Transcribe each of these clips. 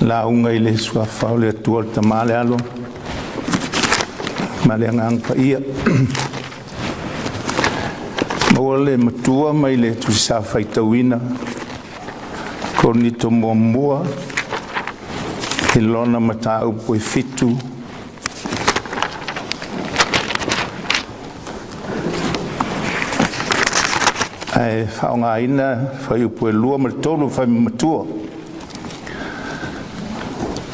Lauga i le Suafa o le Atua le Tama le Alo ma le Agaga Paia. Maua le matua mai le Tusi Sa Faitauina, Korinito muamua i lona mataupu e 7, ae faaaogaina le fuaiupu e 2 ma le 3 e fai ma matua.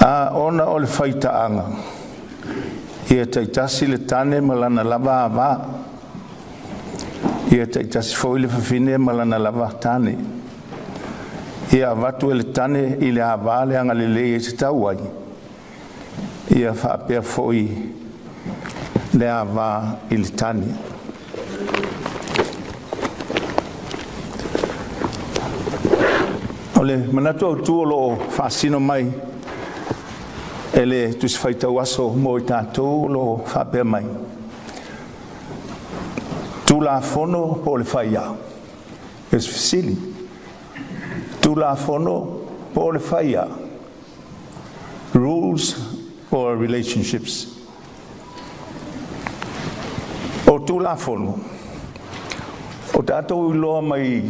A ona o le faitaaga, ia taitasi le tane ma lana lava ava, ia taitasi foi le fafine ma lana lava tane. Ia avatu e le tane i le ava le agalelei e tatau ai, ia faapea foi le ava i le tane. O le manatu autu o lo o faasino mai e le Tusi Faitau Aso mo i tatou o lo o faapea mai, Tulafono po o le Faia? O se fesili. Tulafono po o le Faia? Rules or Relationships? O Tulafono, o tatou iloa mai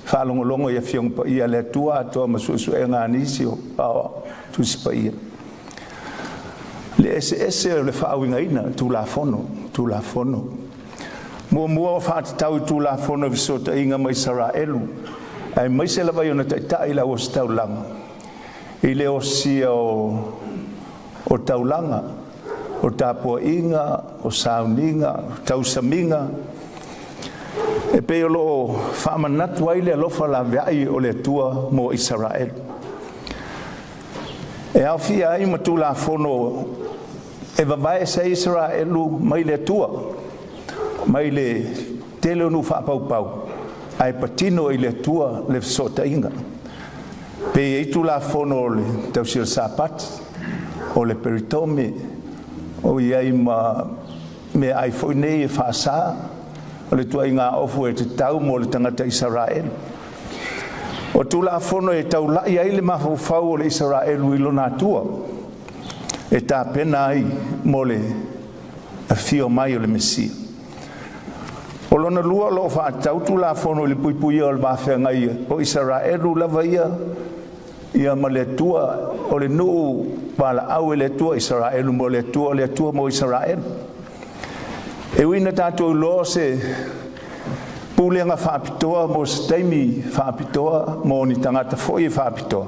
faalogologo i Afioga Paia a le Atua atoa ma suesuega a nisi o Aoao Tusi Paia, le eseese o le faauigaina o Tulafono, Tulafono. Muamua o faatatau i Tulafono i fesootaiga ma Isaraelu, aemaise lava i ona taitai le Auositaulaga, i le osia o taulaga, o tapuaiga, o sauniga, o tausamiga, e pei o lo o faamanatu ai le alofa laveai o le Atua mo Isaraelu. E aofia ai ma Tulafono e vavae ese ai Isaraelu mai le Atua, mai le tele o nuu faapaupau, ae patino i le Atua le fesootaiga. Pe i ai Tulafono o le tausia o le Sapati, o le peritome, o i ai ma meaai foi nei e faasa, o le ituaiga ofu e tatau mo le tagata Isaraelu. O Tulafono e taulai ai le mafaufau o le Isaraelu i lona Atua, e tapena ai mo le afio mai o le Mesia. O lona lua o lo o faatatau Tulafono i le puipuia o le va feagai o Isaraelu lava ia ma le Atua, o le nuu valaau e le Atua Isaraelu mo le Atua, o le Atua mo Isaraelu. E ui ina tatou iloa o se pulega faapitoa mo se taimi faapitoa mo ni tagata foi e faapitoa,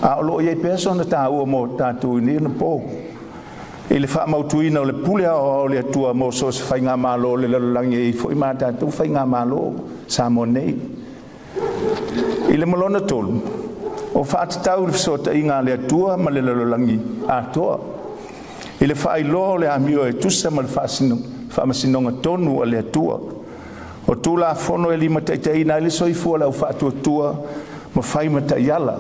a o lo o i ai pea sona taua mo tatou i nei ona po, i le faamautuina o le pule aoao a le Atua mo so o se faigamalo o le lalolagi, e i ai foi ma a tatou faigamalo o Samoa nei. I le ma lona tolu, o faatatau i le fesootaiga a le Atua ma le lalolagi atoa, i le faailoa o le amio e tusa ma le faamasinoga tonu a le Atua. O Tulafono e limataitaiina ai le soifua o le aufaatuatua ma fai ma taiala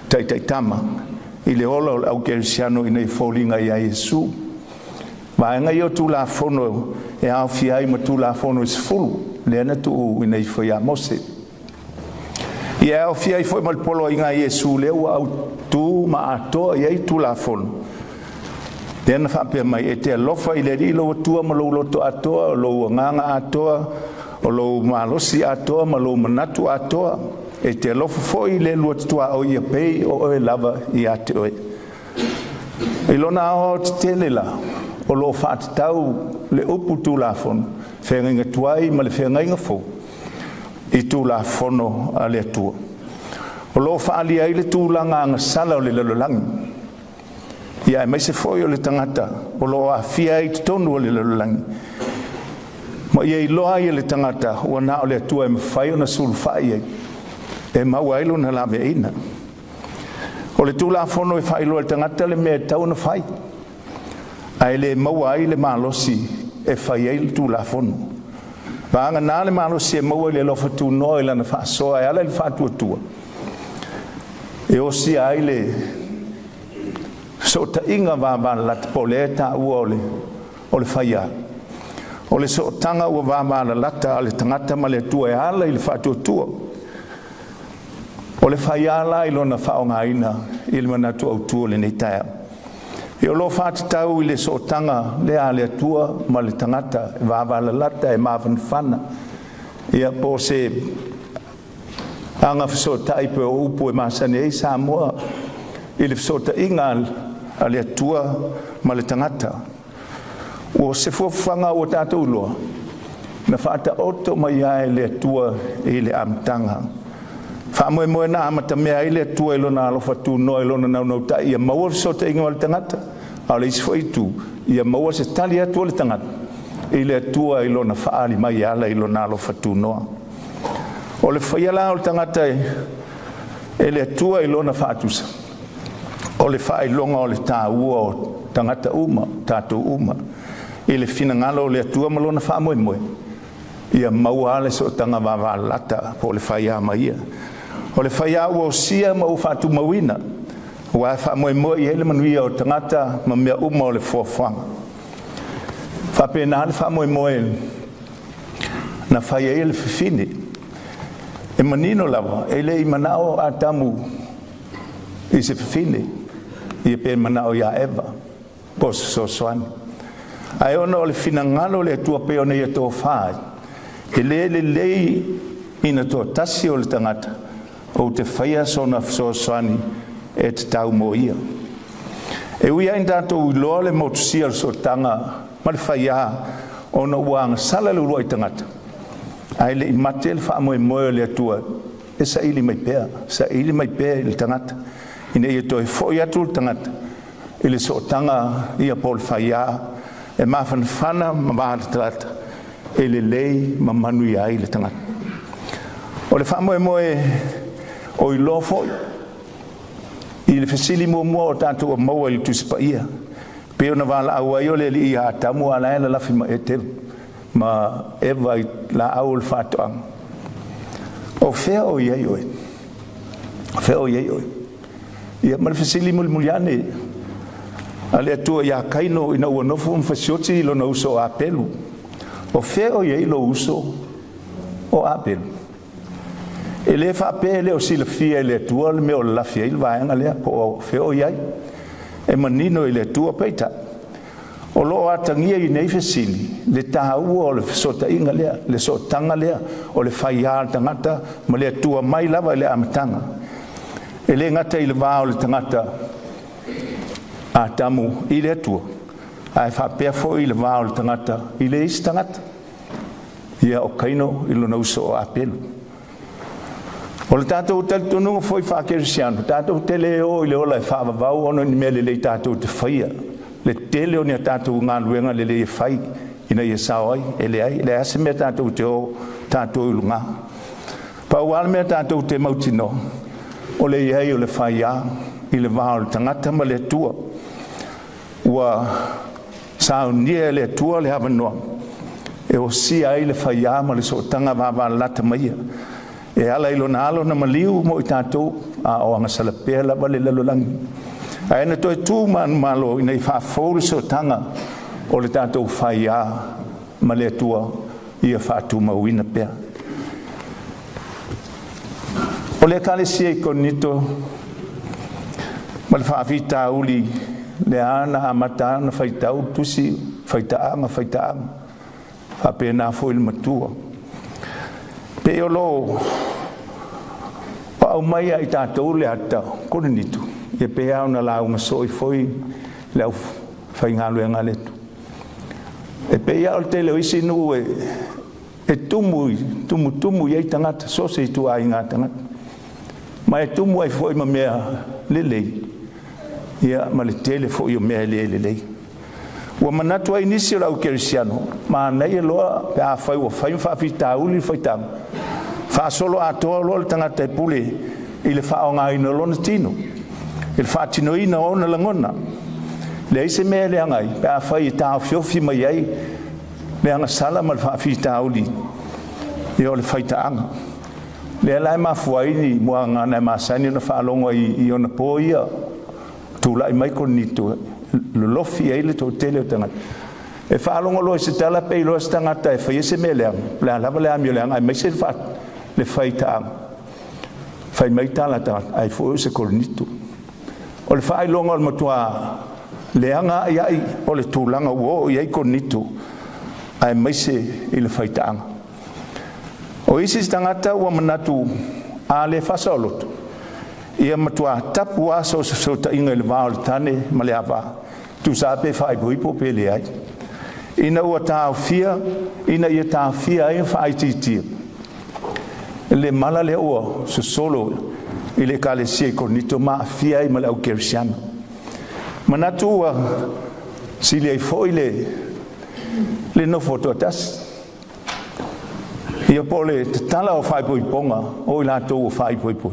taitaitama i le ola o le aukerisiano ina ia foliga ia Iesu. Vaega ia o Tulafono e aofia ai ma Tulafono e 10 lea na tuuina ifo ia Mose. Ia e aofia ai foi ma le poloaiga a Iesu lea ua autu ma atoa i ai Tulafono, lea na faapea mai, “E te alofa i le Alii lou Atua ma lou loto atoa, o lou agaga atoa, o lou malosi atoa ma lou manatu atoa. E te alofa foi i le lua te tuaoi ia pei o oe lava ia te oe.” I lona aoaotetele la, o lo o faatatau le upu Tulafono, feagaiga tuai ma le feagaiga fou i Tulafono a le Atua, o lo o faaalia ai le tulaga agasala o le lalolagi, ia aemaise foi o le tagata o lo o aafia ai i totonu o le lalolagi, ma ia iloa ai e le tagata ua na o le Atua e mafai ona sulufai i ai e maua ai lona laveaiina. O le Tulafono e faailoa i le tagata le mea e tatau ona fai, ae le maua ai le malosi e fai ai le Tulafono. Vagana le malosi e maua i le alofa tunoa i lana faasoa e ala i le faatuatua, e osia ai le fesootaiga vavalalata po o lea e taua o le faia. O le sootaga ua vavalalata a le tagata ma le Atua e ala i le faatuatua. O le faiā la i lona faaaogaina i le manatu autu o lenei taeao, ia o lo o faatatau i le sootaga lea a le Atua ma le tagata e vavalalata e mafanafana, ia po o se agafesootai pei o upu e masani ai Samoa i le fesootaiga a le Atua ma le tagata. O se fuafuaga ua tatou iloa, na faataoto mai lava e le Atua i le amataga. Faamoemoe na amatamea ai le Atua i Lona alofa tunoa i Lona naunautai ia maua le fesootaiga ma le tagata, a o le isi foi itu, ia maua se tali atu a le tagata i le Atua i Lona faaali mai e ala i Lona alofa tunoa. O le faia la o le tagata e le Atua i Lona faatusa, o le faailoga o le taua o tagata uma, tatou uma, i le finagalo o le Atua ma Lona faamoemoe, ia maua le sootaga vavalalata po o le faiā ma Ia. O le faiā ua osia ma ua faatumauina, aua e faamoemoe i ai le manuia o tagata ma mea uma o le foafoaga. E faapena le faamoemoe na fai ai le fafine. E manino lava, e le i manao Atamu i se fafine, ia pe manao ia Eva po o se fesoasoani. Ae ona o le finagalo o le Atua pei ona Ia tofa ai, e le lelei ina toatasi o le tagata, ou te faia sona fesoasoani e tatau mo ia. E ui lava ina tatou iloa le motusia o le sootaga ma le faiā ona ua agasala le uluai tagata, ae le i mate le faamoemoe o le Atua e saili mai pea, saili mai pea i le tagata ina ia toe foi atu le tagata i le sootaga ia po o le faiā e mafanafana ma valatalata e lelei ma manuia ai le tagata. O le faamoemoe o iloa foi i le fesili muamua o tatou maua i le Tusi Paia, pei ona valaau ai o le Alii ia Atamu a o la e lalafi ma Etelu ma Eva i laau o le faatoaga. O fea o i ai oe? O fea o i ai oe? Ia ma le fesili mulimuli ane a le Atua ia Kaino ina ua nofo ma fasioti lona uso o Apelu, o fea o i ai lou uso o Apelu? E le faapea e le o silafia e le Atua le mea o lalafi ai le vaega lea po o fea o i ai. E manino i le Atua, peitai, o lo o atagia i nei fesili le taua o le fesootaiga lea, le sootaga lea o le faiā o le tagata ma le Atua mai lava i le amataga. E le gata i le va o le tagata Atamu i le Atua, ae faapea foi le va o le tagata i le isi tagata, ia o Kaino i lona uso o Apelu. O le tatou talitonuga foi faakerisiano, tatou te le o i le ola e faavavau ona o ni mea lelei tatou te faia, le tele o ni a tatou galuega lelei e fai ina ia sao ai. E leai, e leai lava se mea tatou te o tatou i luga. Pau lava le mea tatou te mautinoa, o le i ai o le faiā i le va o le tagata ma le Atua. Ua saunia e le Atua le avanoa e osia ai le faiā ma le sootaga vavalalata ma Ia, e ala i Lona Alo na maliu mo i tatou a o agasala pea lava le lalolagi. Ae na toe tu manumalo ina ia faafou le sootaga o le tatou faiā ma le Atua ia faatumauina pea. O le Ekalesia i Korinito ma le faafitauli lea na amata ona faitau le tusi faitaaga faitaaga, faapena foi le matua. Pei o lo o aumai ia i tatou le ata o Korinito, e pei lava ona lauga soo foi le aufaigaluega a le Atua. E pei lava o le tele o isi nuu e tumu tumutumu i ai tagata, so o se ituaiga tagata, ma e tumu ai foi ma mea lelei, ia ma le tele foi o mea e le lelei. Ua manatu ai nisi o le au kerisiano, manaia loa pe afai ua fai ma faafitauli le faitaga, faasoloatoa loa le tagata e pule i le faaaogaina o lona tino, i le faatinoina o ona lagona. Leai se mea e leaga ai pe afai e taofiofi mai ai le agasala ma le faafitauli ia o le faitaaga. Lea la e mafua ai ni muagagana e masani ona faalogo ai i ona po ia, tulai mai Korinito, lolofi ai le toatele o tagata. E faalogo loa i se tala pe iloa se tagata e faia se mea leaga, o le a lava le amioleaga aemaise le faitaaga. Fai mai tala a tagata, ai foi o se Korinito. O le faailoga o le matua leaga a'ia'i o le tulaga ua oo i ai Korinito, aemaise i le faitaaga. O isi tagata ua manatu a le faasaoloto, ia matua tapu lava so o se fesootaiga i le va o le tane ma le ava, tusa lava pe faaipoipo pe leai, ina ia taofia ai ma faaitiitia le mala lea ua sosolo i le ekalesia i Korinito ma aafia ai ma le au kerisiano. Manatu ua sili ai foi le nofo toatasi. Ia po o le tatala o faaipoipoga o i latou ua faaipoipo,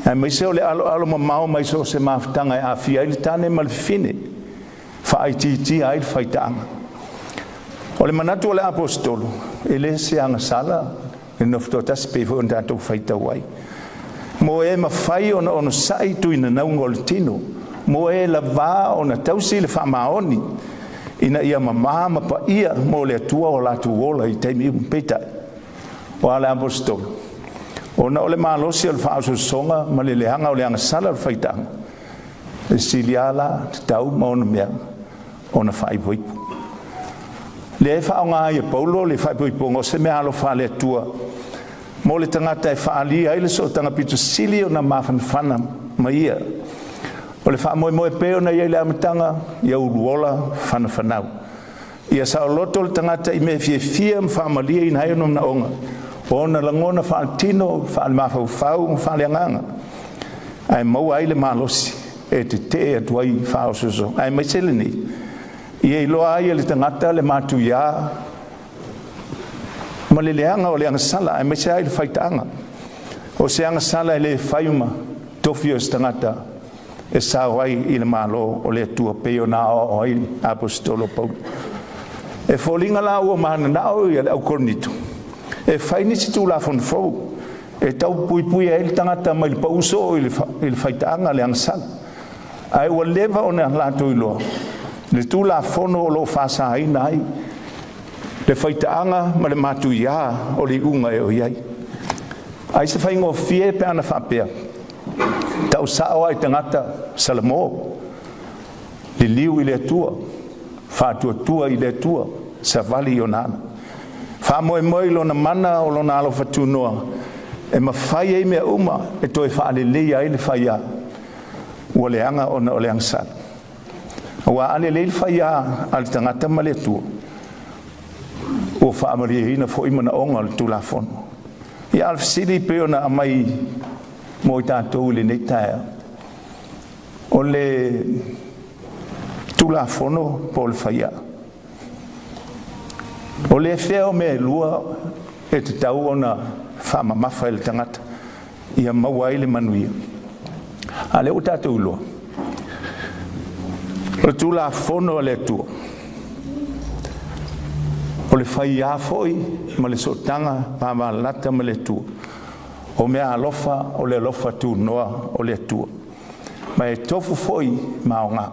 aemaise o le aloalo mamao mai so o se mafutaga e aafia ai le tane ma le fafine, faaitiitia ai le faitaaga. O le manatu o le Aposetolo, e le o se agasala le nofo toatasi pei foi ona tatou faitau ai. Mo e mafai ona onosai tuinanauga o le tino, mo e lavā ona tausi le faamaoni, ina ia mamā ma paia mo le Atua o latou ola i taimi uma. Peitai, o a le Aposetolo, ona o le malosi o le faaososoga ma le leaga o le agasala o le faitaaga, e sili lava la tatau ma onomea ona faaipoipo. Lea e faaaoga ai e Paulo le faaipoipoga o se meaalofa a le Atua mo le tagata e faaalia ai le sootaga aupito sili ona mafanafana ma ia. O le faamoemoe e pei ona i ai i le amataga, ia uluola fanafanau. Ia saoloto le tagata i mea e fiafia ma faamalieina ai ona manaoga, o ona lagona faaletino, faalemafaufau ma faaleagaga, ae maua ai le malosi e tete'e atu ai i faaosoosoga, aemaise lenei, ia iloa ai e le tagata le matuia ma le leaga o le agasala, aemaise ai le faitaaga. O se agasala e le fai ma tofi o se tagata e sao ai i le Malo o le Atua, pei ona aoao ai le Aposetolo Paulo. E foliga la ua mananao le au Korinito e fai nisi Tulafono fou e tau puipuia ai le tagata mai le pau soo i le faitaaga le agasala, ae ua leva ona latou iloa le Tulafono o lo o faasaina ai le faitaaga ma le matuia o le iuga e oo i ai. Ai se faigofie pe ana faapea, tau sao lava i tagata, salamo, liliu i le Atua, faatuatua i le Atua, savali i ona ala. Faamoemoe i lona mana o lona alofa tunoa e mafai ai mea uma e toe faaleleia ai le faiā ua leaga ona o le agasala. Aua a lelei le faiā a le tagata ma le Atua, ua faamalieina foi manaoga o le Tulafono. Ia, a o le fesili pei ona aumai mo i tatou i lenei taeao, o le Tulafono po o le faiā? O le fea o mea e lua e tatau ona faamamafa e le tagata ia maua ai le manuia? A lea ua tatou iloa, o le Tulafono a le Atua, o le faiā foi ma le sootaga vavalalata ma le Atua. O meaalofa o le alofa tunoa o le Atua, ma e tofu foi ma aoga.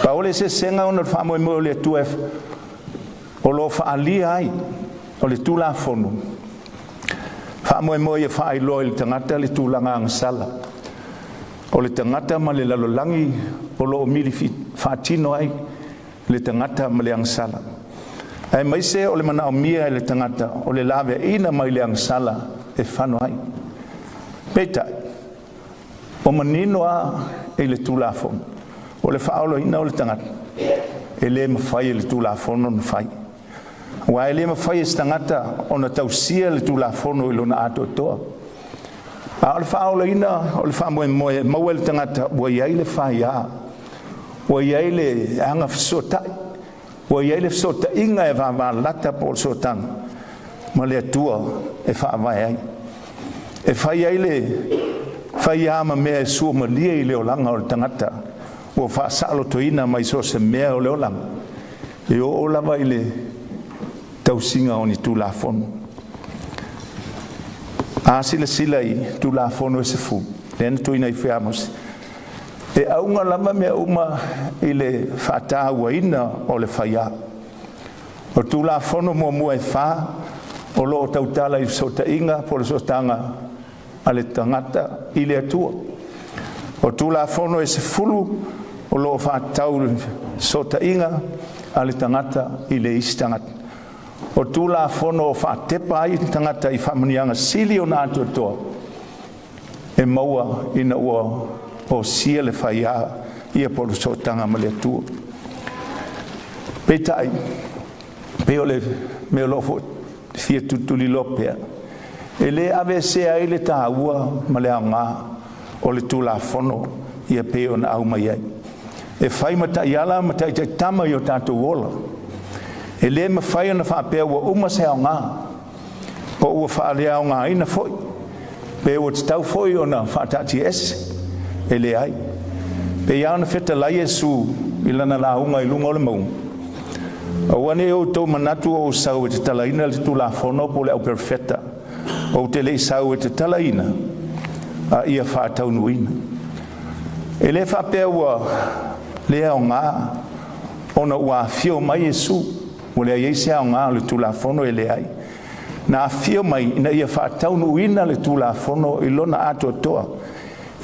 Pau le eseesega ona o le faamoemoe o le Atua o lo o faaalia ai o le Tulafono, faamoemoe ia faailoa i le tagata le tulaga agasala o le tagata ma le lalolagi o lo o mili faatino ai le tagata ma le agasala, aemaise o le manaomia e le tagata o le laveaiina mai le agasala e fano ai. Peitai, o manino lava i le Tulafono, o le faaolaina o le tagata, e le mafai e le Tulafono ona fai, aua e le mafai e se tagata ona tausia le Tulafono i lona atoatoa. A o le faaolaina o le faamoemoe e maua e le tagata ua i ai le faia, ua i ai le agafesootai, ua i ai le fesootaiga e vavalalata po o le sootaga ma le Atua e faavae ai. E fai ai le faiā ma mea e suamalie i le olaga o le tagata ua faasa'alotoina mai so o se mea o le olaga, e oo lava i le tausiga o ni Tulafono. A silasila i Tulafono e 10 lea na tuuina ifo ia Mose, e auga lava mea uma i le faatauaina o le faiā. O Tulafono muamua e fa o lo o tautala i fesootaiga po o le sootaga a le tagata i le Atua. O Tulafono e 10 o lo o faatatau i le fesootaiga a le tagata i le isi tagata. O Tulafono e faatepa ai le tagata i faamanuiaga sili ona atoatoa e maua ina ua osia le faiā po o le sootaga ma le Atua. Peitai, pei o le mea o lo o fia tulituliloa pea, e le aveesea ai le taua ma le aoga o le Tulafono e pei ona aumai ai, e fai ma taiala ma taitaitama i o tatou ola. E le mafai ona faapea ua uma se aoga, po ua faaleaogaina foi, pe ua tatau foi ona faataatiaese. E leai. E pei lava ona fetalai Iesu i lana lauga i luga o le mauga, “Aua ne i outou manatu ua ou sau e tatalaina le Tulafono po o le Auperofeta. Ou te le i sau e tatalaina, a ia faataunuuina.” E le faapea ua le aoga ona ua afio mai Iesu ua leai ai se aoga o le Tulafono, e leai. Na afio mai ina ia faataunuuina le Tulafono i lona atoatoa.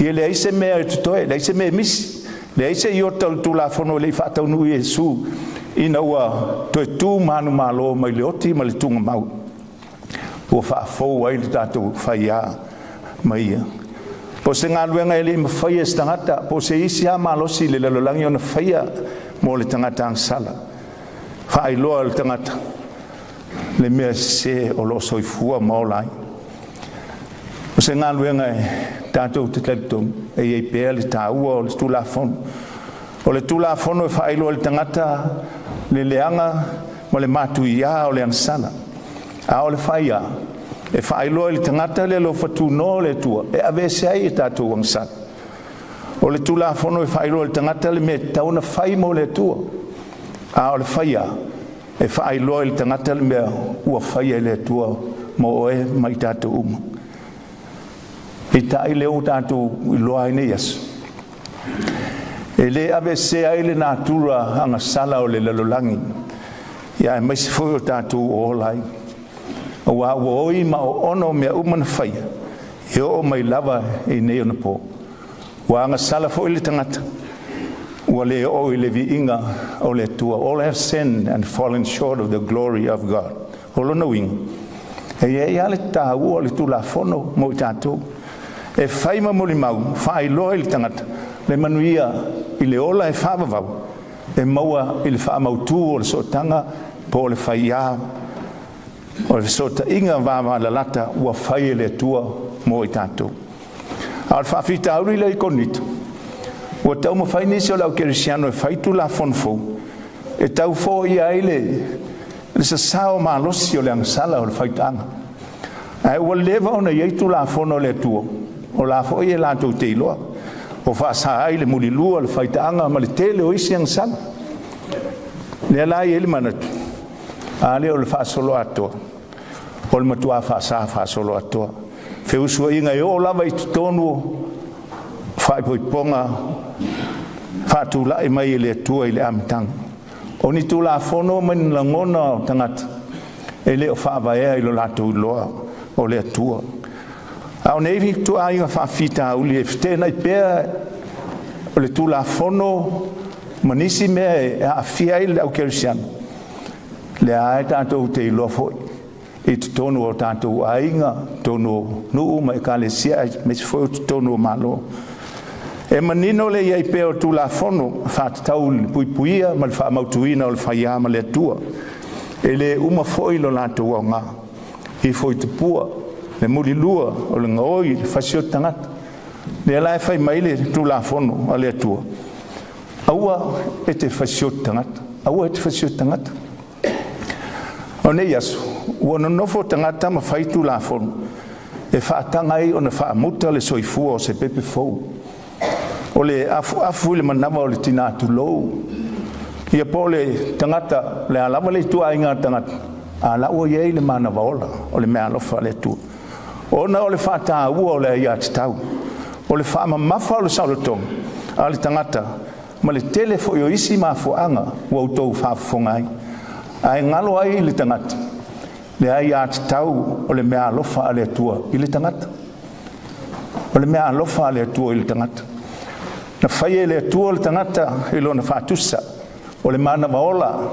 Ia leai se mea e totoe, leai se mea e misi, leai se iota o le Tulafono e le i faataunuu e Iesu ina ua toe tu manumalo mai le oti ma le tugamau, ua faafou ai le tatou faiā ma ia. O se galuega e le i mafaia e se tagata po o se isi lava malosi i le lalolagi ona faia mo le tagata agasala, faailoa i le tagata le mea sese o lo o soifua ma ola ai. O se galuega e tatou te talitonu e i ai pea le taua o le Tulafono. O le Tulafono e faailoa i le tagata le leaga ma le matuia o le agasala, a o le faia e faailoa i le tagata le alofa tunoa o le Atua e aveese ai a tatou agasala. O le Tulafono e faailoa i le tagata le mea e tatau ona fai mo le Atua, a o le faia e faailoa i le tagata le mea ua faia e le Atua mo oe ma i tatou uma. Peitai, lea ua tatou iloa ai nei aso, e le aveesea ai le natura agasala o le lalolagi, ia aemaise foi o tatou o ola ai, aua ua oi ma ooona mea uma na faia, e oo mai lava i nei onapo. Ua agasala foi le tagata, ua le oo i le viiga o le Atua. All have sinned and fallen short of the glory of God. O lona uiga, e i ai lava le taua o le Tulafono mo i tatou, e fai ma molimau, faailoa i le tagata le manuia i le ola e faavavau, e maua i le faamautu o le sootaga po o le faiā o le fesootaiga vavalalata ua fai e le Atua mo i tatou. A o le faafitauli lea i Korinito, ua taumafai nisi o le au kerisiano e fai Tulafono fou e tau foia ai le sasao malosi o le agasala o le faitaaga. Ae ua leva ona i ai Tulafono a le Atua, o la foi e latou te iloa, o faasa ai le mulilua, le faitaaga ma le tele o isi agasala. Lea la e i ai le manatu, a lea o le faasoloatoa, o le matua faasa faasoloatoa. Feusuaiga e oo lava i totonu o faaipoipoga faatulai mai e le Atua i le amataga. O ni Tulafono ma ni lagona o tagata e le o faavaea i lo latou iloa o le Atua. A o nei ituaiga faafitauli e feteenai pea o le Tulafono ma nisi mea e aafia ai le au kerisiano, lea lava e tatou te iloa foi i totonu o tatou aiga, totonu o nuu ma ekalesia, aemaise foi o totonu o Malo. E manino le i ai pea o Tulafono faatatau i le puipuia ma le faamautuina o le faia ma le Atua. E le uma foi lo latou aoga, ifo i tupua le mulilua o le gaoi, le fasioti tagata. Lea la e fai mai le Tulafono a le Atua, aua e te fasioti tagata, aua e te fasioti tagata. O nei aso, ua nonofo tagata ma fai Tulafono e faataga ai ona faamuta le soifua o se pepe fou, o le afuafu i le manava o le tina tulou, ia po o le tagata, le a lava le ituaiga tagata, a la ua i ai le manava ola o le meaalofa a le Atua. Ona o le faataua o le aiatatau, o le faamamafa o le saolotoga a le tagata ma le tele foi o isi mafuaaga ua outou faafofoga ai, ae galo ai i le tagata le aiatatau o le meaalofa a le Atua i le tagata. O le meaalofa a le Atua i le tagata. Na faia e le Atua le tagata i lona faatusa, o le manava ola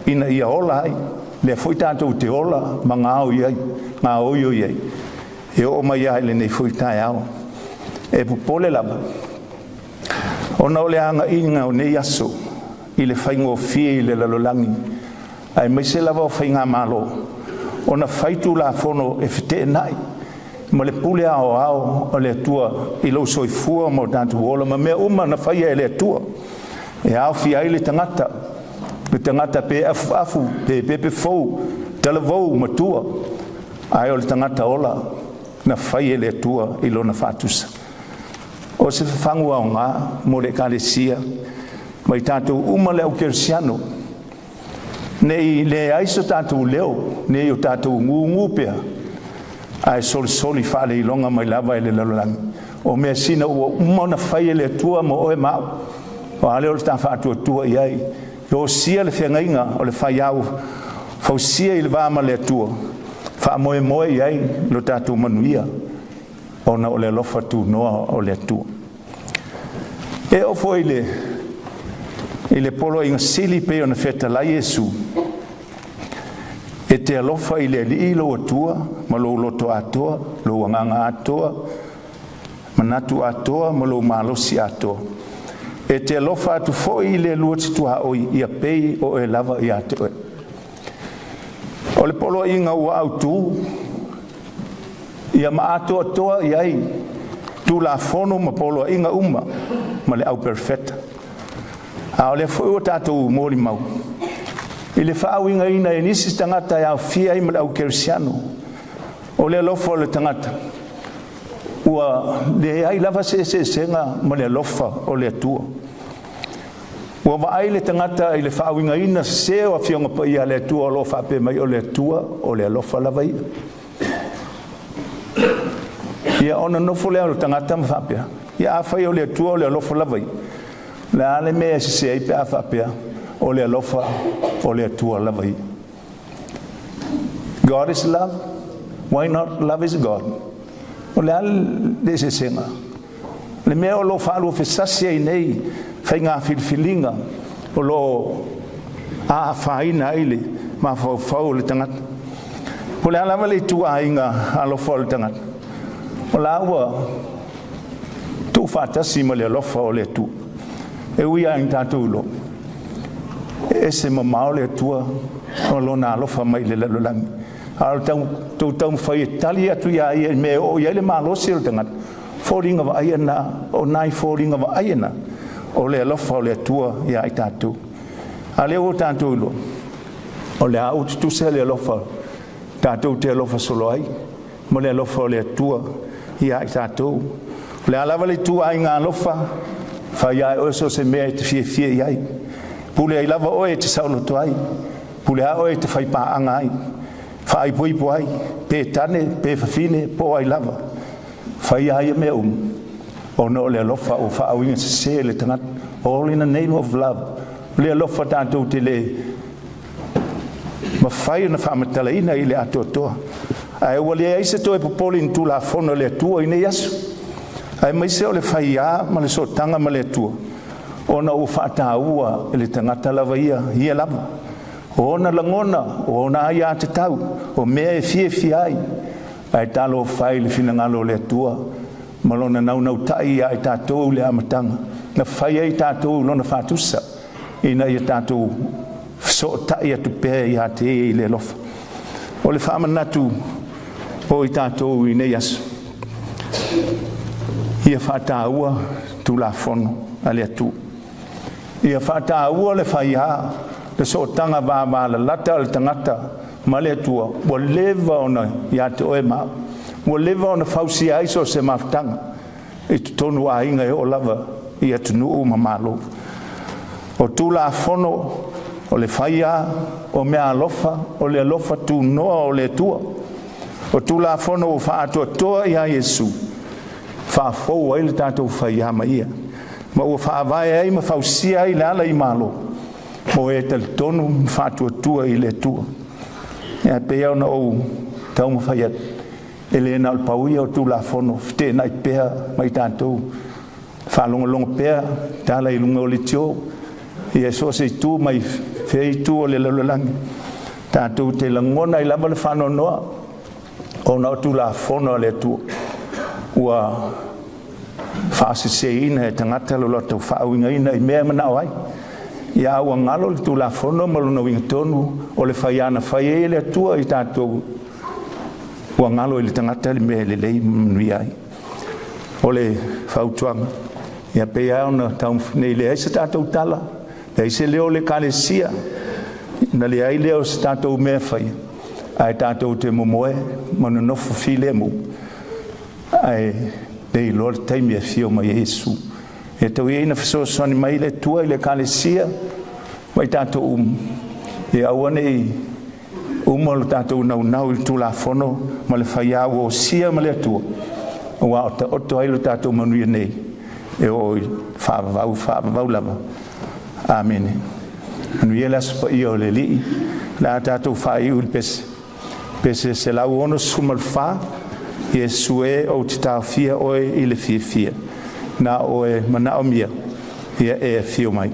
ina ia ola ai, lea foi tatou te ola ma gaoioi ai, e oo mai lava i lenei foi taeao. E popole lava ona o le againa o nei aso i le faigofie i le lalolagi, aemaise lava o faigamalo, ona fai tulafono e feteenai ma le pule aoao a le Atua i lou soifua ma o tatou ola ma mea uma na faia e le Atua, e aofia ai le tagata, le tagata pe afuafu pe pepe fou, talavou, matua, ae o le tagata ola na fai e le Atua i lona faatusa. O se fafagu aoga mo le Ekalesia ma i tatou uma le au kerisiano, ne i leai so tatou leo, ne i o tatou gugu pea, ae solisoli faaleiloga mai lava e le lalolagi o measina ua uma ona fai e le Atua mo oe ma au. O a lea o le ta faatuatua i ai, e osia le feagaiga o le faiau fausia i le va ma le Atua, faamoemoe i ai lo tatou manuia, ona o le alofa tunoa o le Atua. E oo foi i le Poloaiga Sili pei ona fetalai Iesu, e te alofa i le Alii lou Atua ma lou loto atoa, lou agaga atoa, manatu atoa ma lou malosi atoa. E te alofa atu foi i le lua te tuaoi ia pei o oe lava ia te oe. O le poloaiga ua autu ia ma atoatoa i ai Tulafono ma poloaiga uma ma le auperfeta. A o lea foi ua tatou molimau i le faauigaina e nisi tagata e aofia ai ma le aukerisiano. O le alofa o le tagata ua leai lava se eseesega ma le alofa o le Atua. Ua vaai le tagata i le faauigaina sese o Afioga Paia a le Atua o lo o faapea mai, o le Atua o le alofa lava ia. Ia ona nofo lea o le tagata ma faapea, ia afai o le Atua o le alofa lava ia, o le a le mea e sese ai pe a faapea o le alofa o le Atua lava ia. God is love. Why not love is God? O le a le eseesega? Le mea o lo o faaluafesasi ai nei faiga filifiliga o lo o aafaina ai le mafaufau o le tagata. Po o le a lava le ituaiga alofa o le tagata, o la ua tuufaatasi ma le alofa o le Atua. E ui lava ina tatou iloa, e ese mamao le Atua o lona alofa mai i le lalolagi. A o le tou taumafai e tali atu iā ia i mea e oo i ai le malosi o le tagata, foliga vaaia na, o nai foliga vaaia na, o le alofa o le Atua ia i tatou. A lea ua tatou iloa, o le a ua tutusa le alofa tatou te alofa solo ai ma le alofa o le Atua ia i tatou. O le a lava le ituaiga alofa, fai lava e oe so o se mea e te fiafia i ai. Pule ai lava oe e te saoloto ai, pule lava oe e te faipaaga ai, faaipoipo ai, pe tane, pe fafine, po o ai lava. Fai lava ia mea uma, ona o le alofa ua faauiga sese e le tagata. All in the name of love. O le alofa tatou te le mafai ona faamatalaina i le atoatoa. Ae ua leai se toe popole i ni tulafono a le Atua i nei aso, aemaise o le faiā ma le sootaga ma le Atua, ona ua faataua e le tagata lava ia, ia lava. O ona lagona, o ona aiatatau, o mea e fiafia ai, ae talofa e i le finagalo o le Atua ma lona naunautai ia i tatou i le amataga, na fai ai tatou i lona faatusa, ina ia tatou fesootai atu pea ia te ia i le alofa. O le faamanatu o i tatou i nei aso, ia faataua Tulafono a le Atua. Ia faataua le faiā, le sootaga vavalalata a le tagata ma le Atua, ua leva ona ia te oe ma au, ua leva ona fausia ai so o se mafutaga i totonu o aiga e oo lava i atunuu ma malo. O Tulafono, o le faiā, o meaalofa, o le alofa tunoa o le Atua. O Tulafono ua faaatoatoa ia Iesu, faafou ai le tatou faiā ma ia, ma ua faavae ai ma fausia ai le ala i malo, mo e talitonu ma faatuatua i le Atua. Ia pei ona ou taumafai atu, E le na o le pau ia o Tulafono, feteenai pea ma i tatou, faalogologo pea tala i luga o leitio, ia so o se itu mai fea itu o le lalolagi, tatou te lagona ai lava le faanoanoa ona o Tulafono a le Atua ua faaseseina e tagata lo latou faauigaina i mea e manao ai. Ia a ua galo le Tulafono ma lona uiga tonu o le faiā na fai ai e le Atua i tatou, ua galo i le tagata le mea e lelei ma manuia ai. O le fautuaga, ia pei lava ona taumafai nei, leai se tatou tala, leai se leo o le Ekalesia, ona leai lea o se tatou mea e faia, ae tatou te momoe ma nonofo filemu, ae le iloa le taimi e afio mai ai Iesu. Ia tau ia ina fesoasoani mai le Atua i le Ekalesia ma i tatou uma, ia aua ne i uma lo tatou naunau i le Tulafono ma le faiā ua osia ma le Atua, aua o taoto ai lo tatou manuia nei e oo i le faavavau, faavavau lava. Amene. Manuia le Aso Paia o le Alii. O le a tatou faaiu i le pese, pese 164, Iesu e ou te taofia oe i le fiafia, na o oe e manaomia, ia e afio mai.